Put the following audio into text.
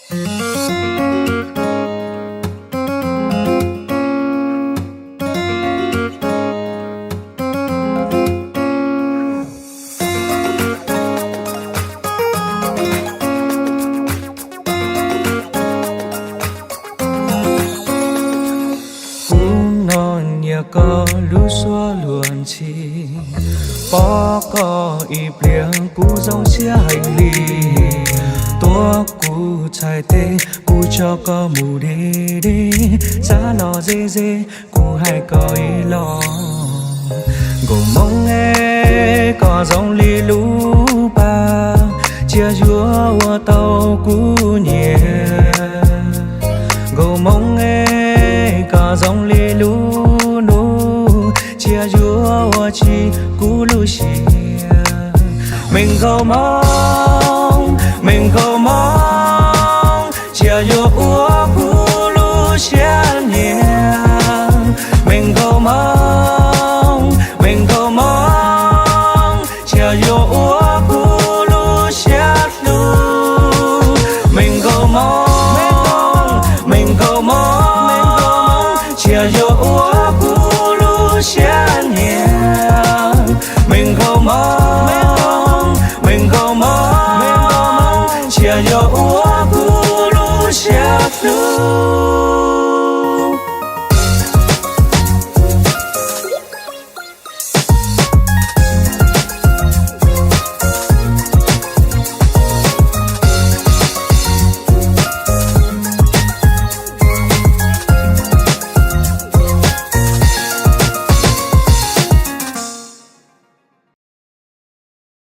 Kuv noj nyias koj lub suab luag ntxhi, pom koj ib pliag kuv zoo siab heev li. Tuav kuv txhais tes, kuv tso koj mus deb deb, xav los ze ze, kuv hais koj ib los. Nkauj Hmoob es, koj zoo li lub paj, cia yuav ua tau kuv nyiam. Nkauj Hmoob es, koj zoo li lub ntuj, cia yuav ua tsim kuv lub siab. Me nkauj Hmoob, me nkauj Hmoob, cia yuav ua kuv lub siab nyiam. Me nkauj Hmoob, me nkauj Hmoob, cia yuav ua kuv lub siab hlub. Me nkauj Hmoob, me nkauj Hmoob, cia yuav ua kuv lub siab nyiam. Me nkauj Hmoob, me nkauj Hmoob, cia yuav ua kuv lub siab hlub.